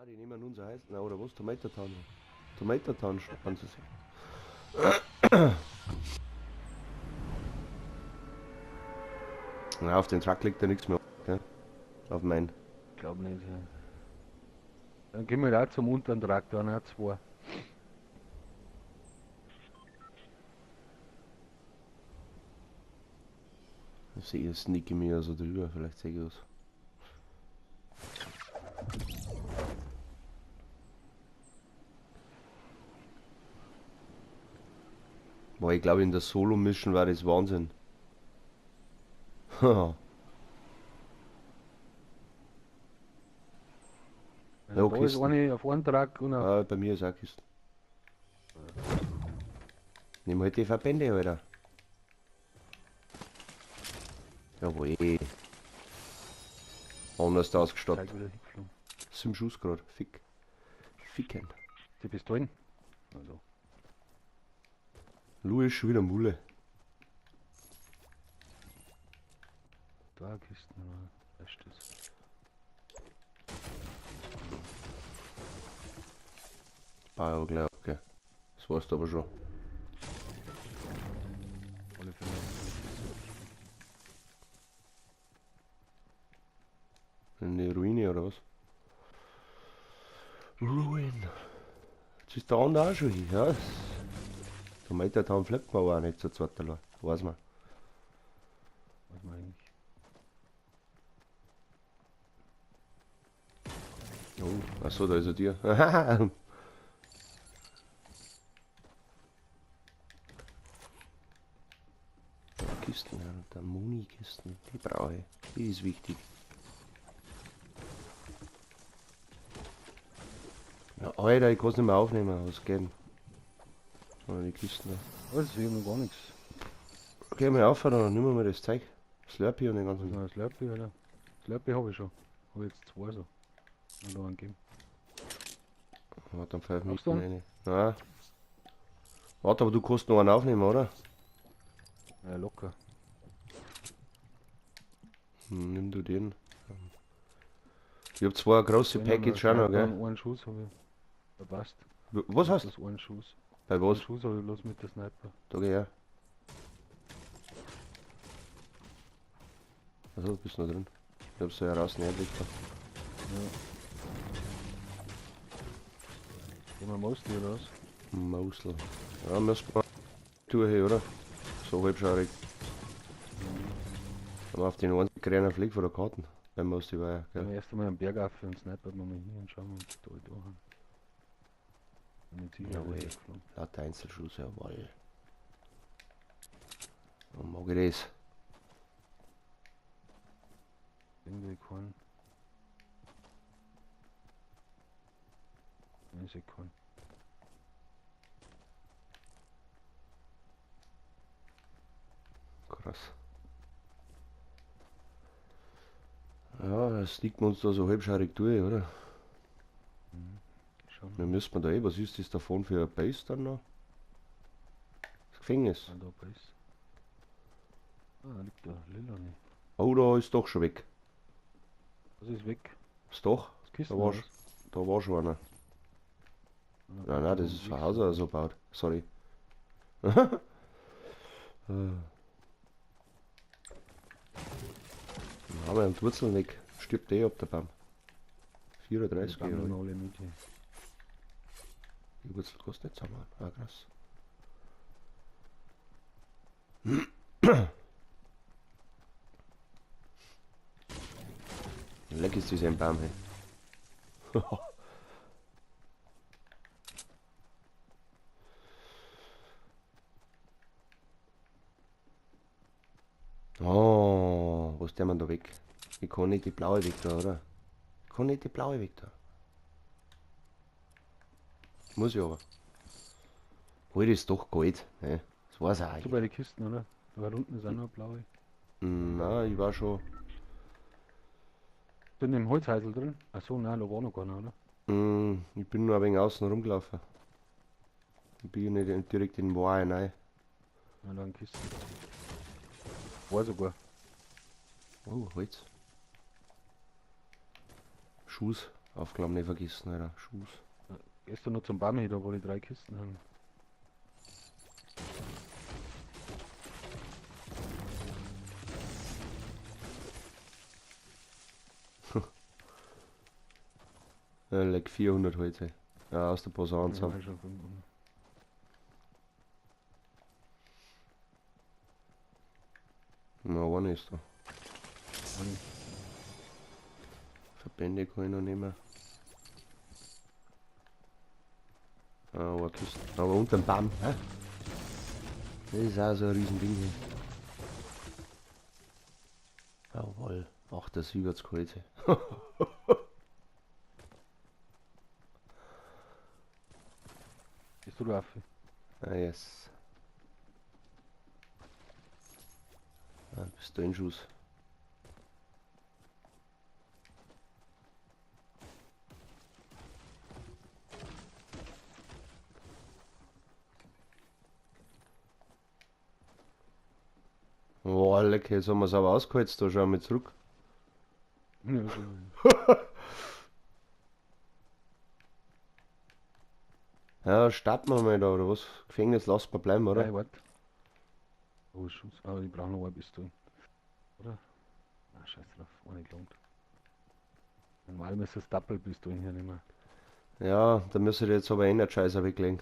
Ah, die nehmen unser Heiß. Na, oder was? Tomato Town. Tomato Town schnappen sie sich. Na, auf den Truck liegt ja nichts mehr, gell? Auf meinen. Glaub nicht, ja. Dann gehen wir halt auch zum unteren Traktor, ne? Zwei. Ich sehe, sneak ich mir also drüber, vielleicht sehe ich was. Boah, ich glaube in der Solo-Mission war das Wahnsinn. Haha. Also Ja, da ist Kisten. eine auf einem Truck und auf. Ah, bei mir ist auch Kisten. Nimm halt die Verbände, Alter. Jawohl. Anders ausgestattet. Zeig wieder hingeflogen. 7 Schuss grad. Fick. Ficken. Die Pistolen. Also. Lu ist schon wieder Mulle. Da Kisten, oder? Da steht's. Ah, ja, gleich, okay. Das war's aber schon. Alle Fälle. In die Ruine oder was? Ruin. Jetzt ist der andere auch schon hier, ja. Tomato Town fliegt man aber auch nicht zu zweit allein. Weiß man. Weiß man eigentlich. Oh, achso, da ist er dir. Kisten, ja, der Muni-Kisten, die brauche ich. Die ist wichtig. Ja, Alter, ich kann's nicht mehr aufnehmen, was geht denn? Oder die Kisten da. Was? Ich hab noch gar nichts. Geh mal auf, dann nehmen wir mal das Zeug. Slurpee und den ganzen. Ja, Slurpee, Alter. Slurpee hab ich schon. Hab ich jetzt zwei so. Und da einen gegeben. Warte, dann 5 Brauchst du Minuten einen? rein. Nein. Warte, aber du kannst noch einen aufnehmen, oder? Ja, locker. Nimm du den. Ich hab zwei große Wenn ich Package mal auch noch, gell? Einen Schuss hab ich. Da passt. Was hast du? Das einen Schuss. Bei was? Einen Schuss hab ich bloß mit der Sniper. Da geh her. Achso, bist du noch drin. Ich hab's ja raus nicht da. Ja. Gehen wir Mosli oder was? Mausl. Ja, müssen wir durch, oder? So halbschaurig. Aber auf den einen kleinen Flick von der Karten. Beim Mosli war ja, Gehen gell? wir erst einmal am Berg auf und snipern wir mal hin und schauen, ob wir da haben. Mit Sicherheit Jawohl. ist er geflogen. Lauter Einzelschuss, jawohl. Dann mag ich das. Irgendwie keinen. Ich seh keinen. Krass. Ja, das sneakt man uns da so halbschaurig durch, oder? Schauen. Dann müssen wir da eh, was ist das davon für eine Base dann noch? Das Gefängnis. Ah, da Base. Ah, da liegt der Lila nicht. Oh, da ist doch schon weg. Was ist weg? Ist doch? Das Kissen, Da oder was? war schon einer. Ah, Nein, nein, das ist von Hause aus so gebaut. Sorry. Aber am Wurzeln weg. Stirbt eh ab der Baum. 34, Die Bäume ja. alle mit hier. Die Wurzel kostet nicht zusammen. Ah, krass. Leck ist dieser Baum, hey. Oh, was der man da weg? Ich kann nicht die blaue weg da, oder? Ich kann nicht die blaue weg da. Muss ich aber. Hol das doch Gold, ne? Das war's auch Du eigentlich. bei den Kisten, oder? Da unten ist auch noch eine blaue. Nein, ich war schon. Bin im Holzhäusl drin? Achso, nein, da war noch keiner, oder? Ich bin nur ein wenig außen rumgelaufen. Ich bin nicht direkt in den Wald rein. Nein, da sind Kisten. War sogar. Oh, Holz. Schuss. Aufklappen nicht vergessen, Alter. Schuss. Gehst du noch zum Baum hier, da wo die drei Kisten haben? Ja, leck 400 heute. Ja, aus der Posaune zusammen. Ja, schon 500. Na, einer ist da. Eine. Verbände kann ich noch nehmen. Ah, eine Kiste. Aber unter dem Baum, hä? Das ist auch so ein Riesending hier. Jawohl. 78 heute. Bist du da auf? Ah, yes. Ah, Pistolenschuss. Boah, lecker, jetzt haben wir es aber ausgeholzt, da schauen wir zurück. Ja, schon. Ja, starten wir mal da, oder was? Gefängnis lassen wir bleiben, oder? Nein, warte. Oh, Schuss. Aber ich brauche noch eine Pistole. Oder? Ah, scheiß drauf, eine gelangt. Normal müsste das Doppelpistolen hier nehmen. Ja, da müsste ich jetzt aber Energizer weglegen.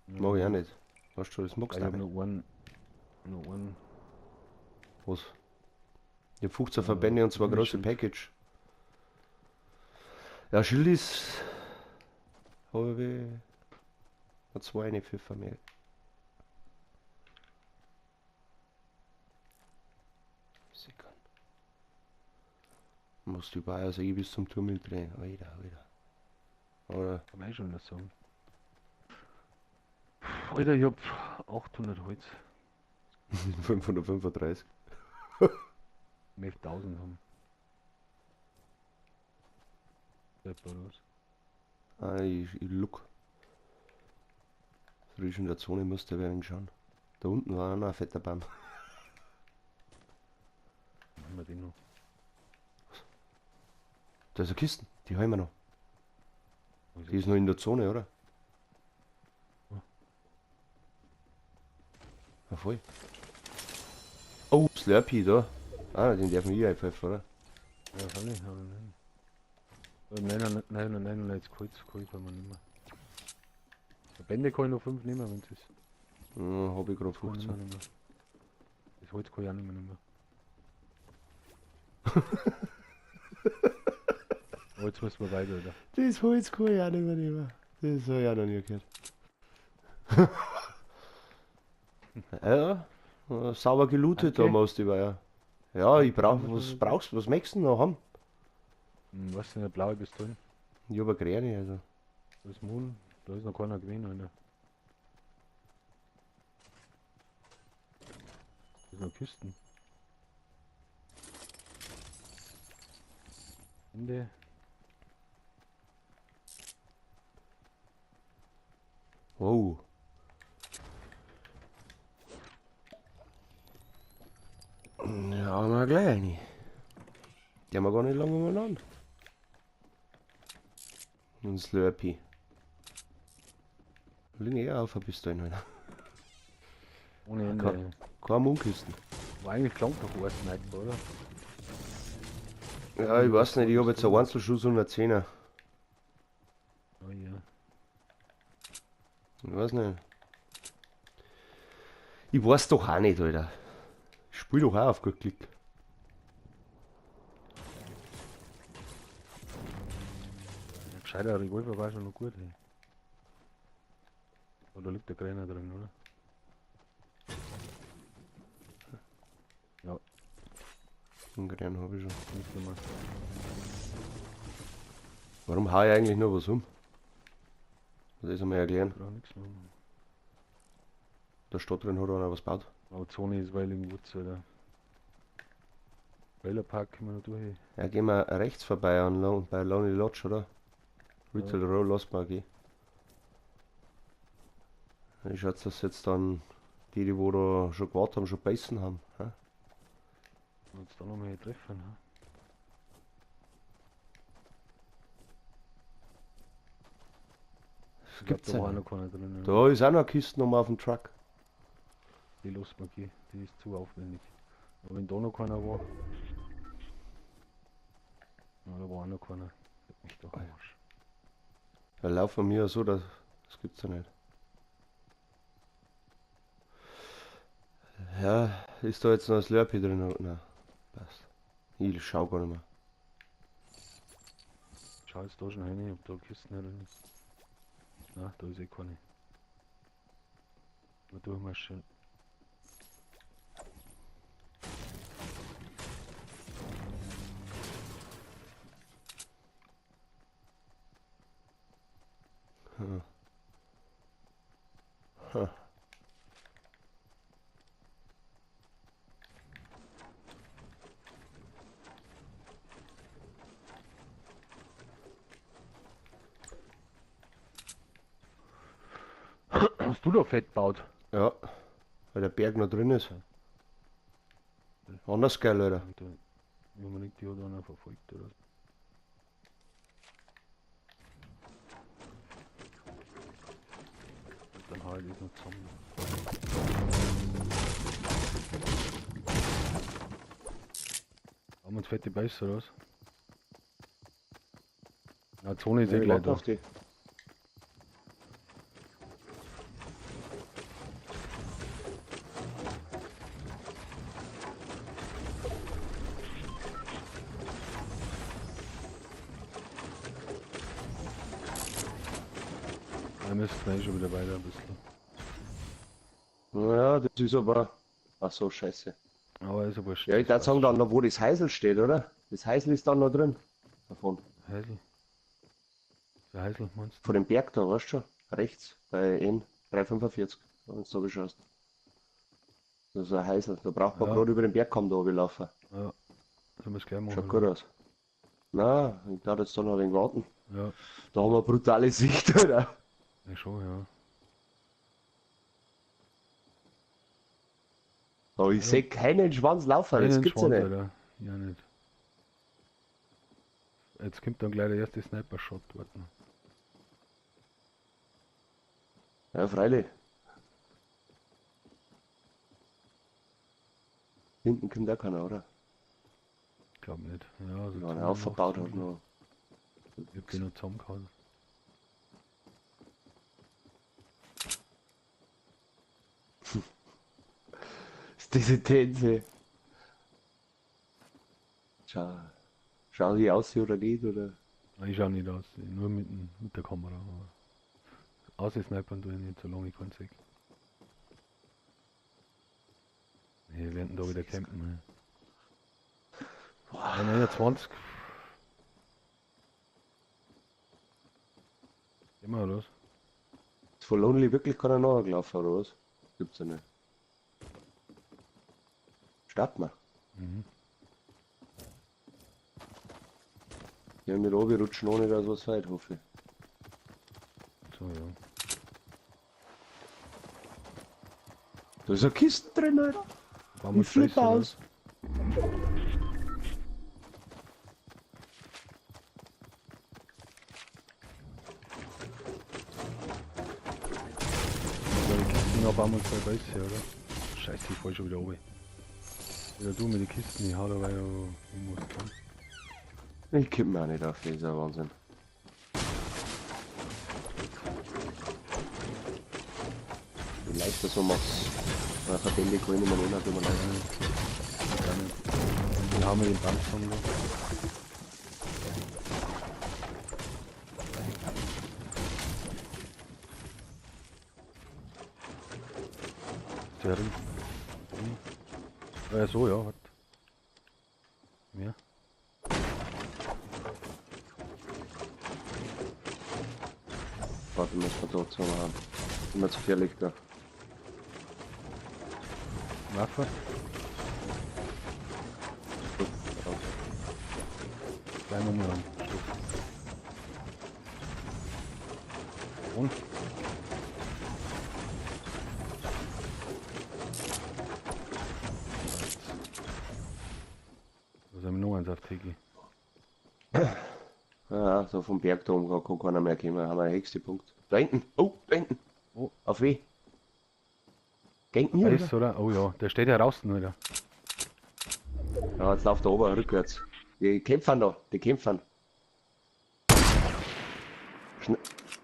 Ja. Mach ich auch nicht. Weißt du, das magst Ich du hab nicht. noch einen. Noch einen. Was? Ich hab 15 Ja, Verbände und zwei ein große Schild. Package. Ja, Schild ist. Habe ich. Hat zwei eine Pfiffer mehr. Sicher. Musst du überall, also ich bis zum Turm drehen. Alter, Alter. Oder? Kann man eh schon das sagen. Alter, ich hab 800 Holz. 535. Ich möchte 1000 haben. Oder was? Ah, ich look. Frisch in der Zone musste wer schauen. Da unten war auch noch ein fetter Baum. Haben wir den noch? Da ist eine Kiste, die haben wir noch. Wo ist Die ist noch in der Zone, oder? Ja. Ja, voll. Oh, Slurpee da. Ah, den darf man hier einpfeifen, oder? Ja, freilich, aber nein. Nein, nein, nein, nein, jetzt Holz, Holz kann man nicht mehr. Verbände kann ich noch 5 nehmen, wenn es ist. Ja, hab ich grad Kann ich 15. nicht mehr nehmen. Das Holz kann ich auch nicht mehr nehmen. Aber jetzt müssen wir weiter, oder? Das Holz kann ich auch nicht mehr nehmen. Das hab ich auch noch nie gehört. Ja, sauber gelootet da Danke. machst du über, ja. Ja, ich brauch, Danke. was brauchst du, was möchtest du noch haben? Was denn, eine blaue Pistole? Ich hab eine grüne, also. Da ist Moon, da ist noch keiner gewesen, Alter. Da ist noch Kisten. Ende. Wow. Ja, mal gleich eine. Die haben wir gar nicht lange umeinander. Ein Slurpee. Liegen eh auf ein Pistolen, Alter. Ohne Ende. Keine Mundkisten. War eigentlich klang doch ein Sniper, oder? Ja, ich weiß nicht, ich hab jetzt einen Einzelschuss und einen Zehner. Oh ja. Ich weiß nicht. Ich weiß doch auch nicht, Alter. Ich spiel doch auch auf gut Glück. Ein gescheiter Revolver war schon noch gut, ey. Oh, da liegt der Kräner drin, oder? Ja. Den Krähen hab ich schon. Nicht mehr. Warum hau ich eigentlich noch was um? Das ist einmal erklären. Brauch nichts mehr. Der Stadt drin hat einer was gebaut. Aber Zone ist Wailing Woods, Alter. Trailer Park können wir noch durch. Ja, gehen wir rechts vorbei an bei Lonely Lodge, oder? Retail Ja. Row, lass mal gehen. Ich schätze, dass jetzt dann die, die wo da schon gewartet haben, schon beißen haben. Hä? Uns da noch mal treffen, ne? Ich glaub, Gibt's da ja war nicht. noch keiner drin. Ja. Da ist auch noch eine Kiste nochmal auf dem Truck. Die lassen wir gehen, die ist zu aufwendig. Aber wenn da noch keiner war. Na, da war auch noch keiner. Leck mich doch am Arsch. Da laufen wir ja so, das gibt's ja nicht. Ja, ist da jetzt noch ein Slurpee drin? Nein, passt. Ich schau gar nicht mehr. Schau jetzt da schon rein, ob da Kisten drin ist. Na, da ist eh keine. Mal durchmarschieren. Hm. Hm. Hast du da fett gebaut? Ja, weil der Berg noch drin ist. Anders geil, Alter. Unbedingt die hat einer verfolgt oder so. Und dann hau ich das noch zusammen. Haben wir uns fette Beiß oder was? Na, Zone ist eh Ja, ich gleich warte da. auf die. Da müssen wir eh schon wieder weiter ein bisschen. Ja, das ist aber. Ach so, scheiße. Aber ist ja wurscht. Ja, ich würde sagen, dann noch, wo das Heisel steht, oder? Das Heisel ist dann noch drin. Davon. Heisel. Der Heisel, meinst du? Von dem Berg da, weißt du schon? Rechts, bei N345, wenn du da schaust. Das ist ein Heisel. Da braucht man Ja. gerade über den Berg kommen, da runterlaufen. Ja. Sollen wir es gleich machen? Schaut gut aus. Na, ich darf jetzt da noch ein wenig warten. Ja, Da haben wir brutale Sicht, oder? ja schon, ja. Aber ich Ja. sehe keinen Schwanz laufen, das Einen gibt's ja Schwanz, nicht. Alter. Ja, nicht. Jetzt kommt dann gleich der erste Sniper-Shot, warte mal. Ja, freilich. Hinten kommt auch keiner, oder? Ich glaub nicht. Ja, also Ja, Zone einer aufgebaut macht's hat noch. Ich hab den noch zusammengehauen. Ist diese Tänze. Schau, schau die aus oder nicht, oder? Nein, ich schau nicht aus, nur mit der Kamera. Aber aussnipern tue ich nicht, solange ich keinen sehe. Wir werden da wieder campen. Ne? Boah. 21. Immer oder was? Ist von Lonely wirklich keiner nachgelaufen, oder was? Gibt's ja nicht. Starten wir. Mhm. Ja, mit oben rutschen ohne dass was fällt, hoffe ich. So, ja. Da ist eine Kiste drin, Alter. Bauen wir Ich flippe Scheiße, oder? aus. Ja, die Kisten noch bauen wir zwei Bässe, oder? Scheiße, ich fall schon wieder runter. Wieder du mit den Kisten, ich hau da weiter irgendwas dran. Ich kipp mir auch nicht auf, das ist ja Wahnsinn. Wie leicht das so machst. Weil Verbände kann ich nicht mehr nehmen, tut mir leid. Gar nicht. Dann haben wir den Band zusammen da. Ja, so, ja. Hat. Ja. Warte, muss man da zusammen haben. Immer zu gefährlich da. Waffe. Gleich nochmal an. Stopp. Und? Was haben wir noch eins auf Tiki? Ja, so vom Berg da oben kann keiner mehr kommen. Da haben wir den höchsten Punkt. Da hinten. Oh, da hinten. Oh. Auf W. Gegen mir, Ist, oder? Oh ja, der steht ja draußen, oder? Ja, jetzt läuft der ober rückwärts. Die kämpfen da, die kämpfen. Schne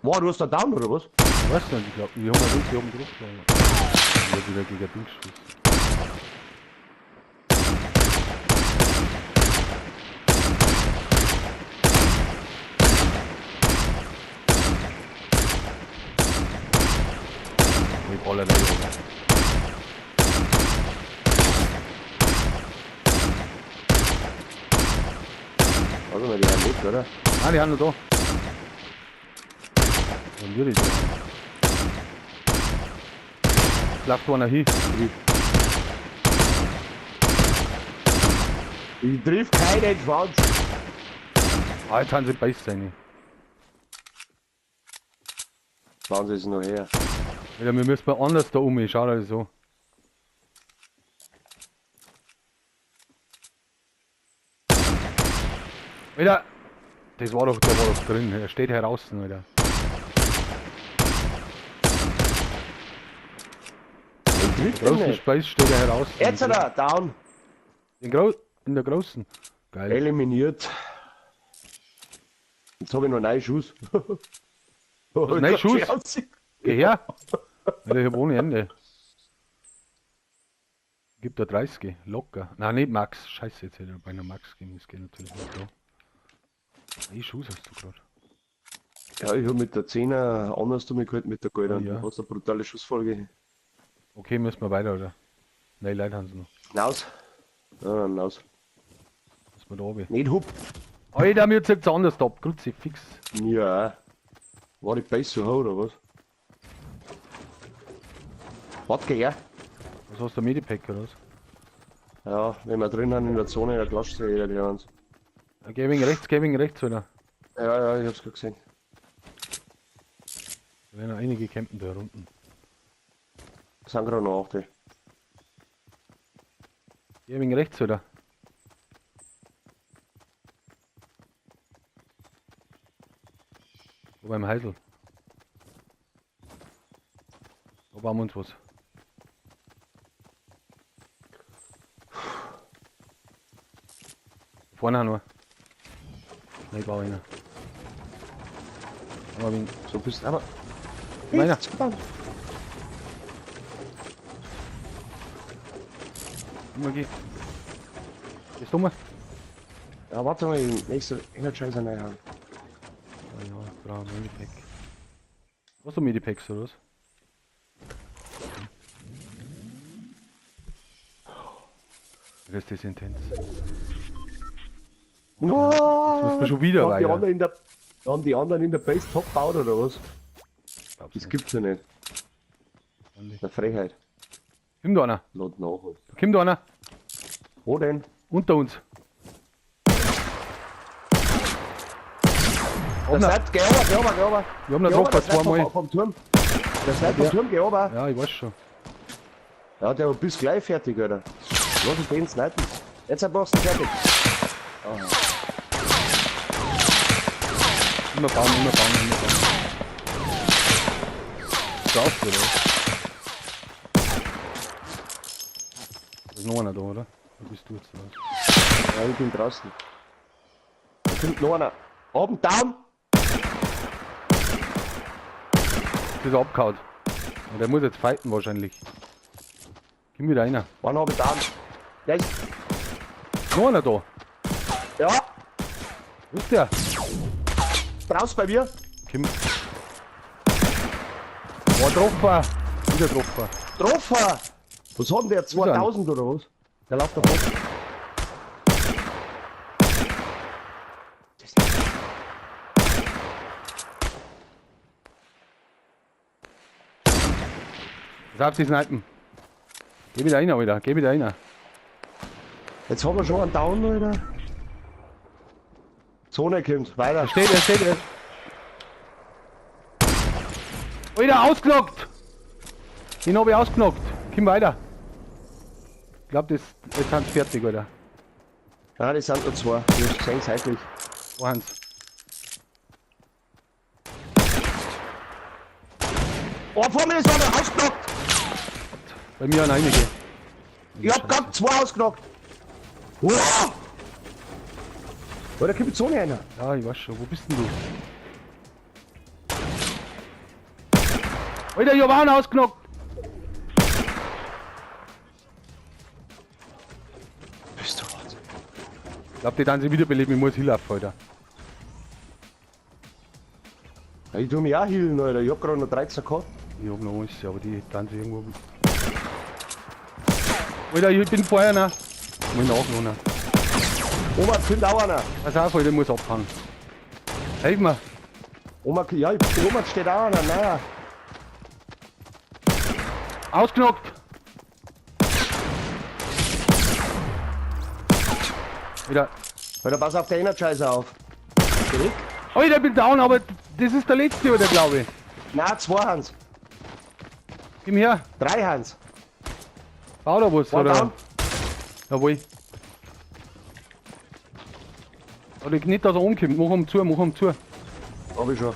Wow, du hast da down oder was? Ich weiß nicht, ich glaube, wir haben ja wirklich oben drauf gegangen. Ich hab wieder gegen Ding geschossen. Ich baller da oben. Warte mal, die haben nicht, oder? Ah, die haben noch da. Dann würde ich da. Läuft einer hin. Ich triff keinen Schwanz. Ah, jetzt haben sie beißt seine. Fahren sie es noch her. Alter, wir müssen mal anders da um, schau dir das so. Alter! Das war doch, der war doch drin, er steht heraus, Alter. Ich triff den Großen nicht. Speis steht er heraus. Jetzt hat er, down. In der großen. Geil. Eliminiert. Jetzt habe ich noch 9 Schuss. Was, 9 Schuss? Geh her. Alter, ich hab ohne Ende. Gib da 30, locker. Nein, nicht Max. Scheiße, jetzt hätte ich beinahe Max gegeben. Das geht natürlich nicht so. 1 Schuss hast du grad. Ja, ich hab mit der 10er anders gehalten mit der Goldenen. Ja. Hast eine brutale Schussfolge. Okay, müssen wir weiter, oder? Nein, Leute haben sie noch. Hinaus. Ja, hinaus. Müssen wir da runter. Nicht hup. Alter, mir zieht's anders ab. Kruzifix. Ja. War die Base so hoch, oder was? Warte, geh her. Was hast du, Medipack oder was? Ja, wenn wir drin sind in der Zone, da klatscht sich jeder gleich eins. Ja, geh wegen rechts, geh wegen rechts, oder? Ja, ja, ich hab's grad gesehen. Da werden noch einige campen da unten. Sind gerade noch 8. Geh wegen rechts, oder? Wo beim Heisel. Da bauen wir uns was. Vorne haben wir. Nein, ich baue einer. Aber wegen. So bist du aber. Meiner. Immer geh. Bist du mal? Ja, warte mal, ich nächste Energizer reinhauen. Ah ja, ich brauche ein Medipack. Hast du Medipacks oder was? Das ist intens. No, Jetzt müssen wir schon wieder haben die weiter. anderen in der, haben die anderen in der Base top gebaut oder was? Glaub's Das nicht. gibt's ja nicht. Das ist eine Frechheit. Kommt da einer. Lad nach. Kommt da einer. Wo denn? Unter uns. Der Seid, geh runter, geh runter, geh runter. Wir haben ihn Geh runter, getroffen, der Seid zweimal. vom Turm. Der Seid vom Ja. Turm, geh runter. Ja, ich weiß schon. Ja, der bist gleich fertig, Alter. Lass uns den snipen. Jetzt machst du fertig. Aha. Immer bauen, immer bauen, immer bauen. Drauf, oder? Da ist noch einer da, oder? Wo bist du jetzt raus? Ja, ich bin draußen. Da kommt noch einer. Oben, down! Das ist abgehauen. Und der muss jetzt fighten wahrscheinlich. Komm wieder einer. One hab ich down. Der ist. Noch einer da. Ja, Wo ist der? draußen bei mir. Komm. War getroffen. Wieder getroffen. Getroffen! Was hat denn der? 2000 oder was? Der läuft davon. Pass auf, sie snipen. Geh wieder rein, Alter. Geh wieder rein. Jetzt haben wir schon einen Down, Alter. Zone kommt, weiter. Er steht, er steht, er. Alter, ausgenockt! Den hab ich ausgenockt. Komm weiter. Ich glaub, das, jetzt sind sie fertig, Alter. Ja, das sind nur zwei. Du hast gesehen, seitlich. Wo haben's? Oh, vor mir ist einer ausgenockt! Bei mir an einige. Ich hab grad zwei ausgenockt! Wow! Oh, da kommt die Zone einer. Ja, ich weiß schon. Wo bist denn du? Alter, ich hab auch einen ausgenockt! Bist du was? Ich glaub, die dann sie wiederbeleben. Ich muss hinlaufen, Alter. Ja, ich tu mich auch healen, Alter. Ich hab gerade noch 13 gehabt. Ich hab noch eins, aber die dann sie irgendwo. Alter, ich bin vorher noch. Muss nachladen. Oma, kommt auch einer. Pass auf, Alter, ich muss abfangen. Helf mir! Oma, ja, Oma steht auch einer. Naja. Ausgenockt! Alter, Alter, pass auf der Energizer auf. Zurück? Alter, ich bin down, aber das ist der letzte, oder glaube ich. Nein, zwei haben's. Komm her, Drei haben's. bau da was, One oder? down. Jawohl. Oder nicht, dass er umkommt. Mach ihm zu, mach ihm zu. Hab ich schon.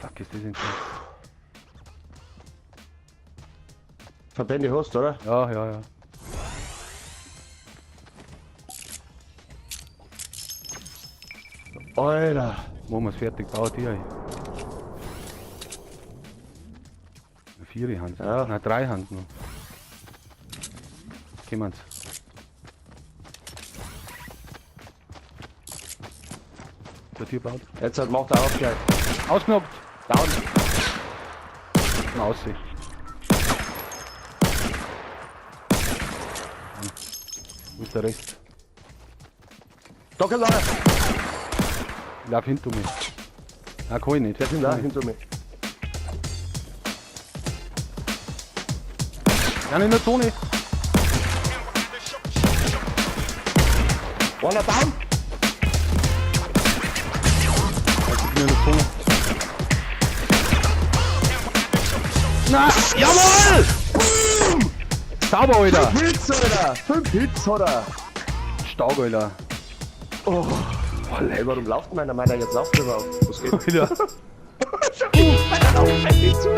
Fuck, ist das denn? Verbände hast, oder? Ja, ja, ja. Alter. Machen wir's fertig, bau dir. Ey. Vier Hand. Ja. Nein, drei Hand noch. Kommen's. Der Tür baut. Jetzt halt macht er auf gleich. Ausgenockt! Down. Aussehen. Wo ist der Rest? Da kommt einer. Ich lauf hinter mir. Nein, kann ich nicht. Der kommt auch hinter mir. Ja, in der Zone. Einer down. Ich bin in der Zone. Na, jawohl! Boom! Sauber, Alter! Fünf Hits, Alter! 5 Hits hat er! Stark, Alter. Oh. Ey, warum läuft meiner? Meiner jetzt läuft überhaupt. Was geht? Alter. Meiner läuft nicht zu.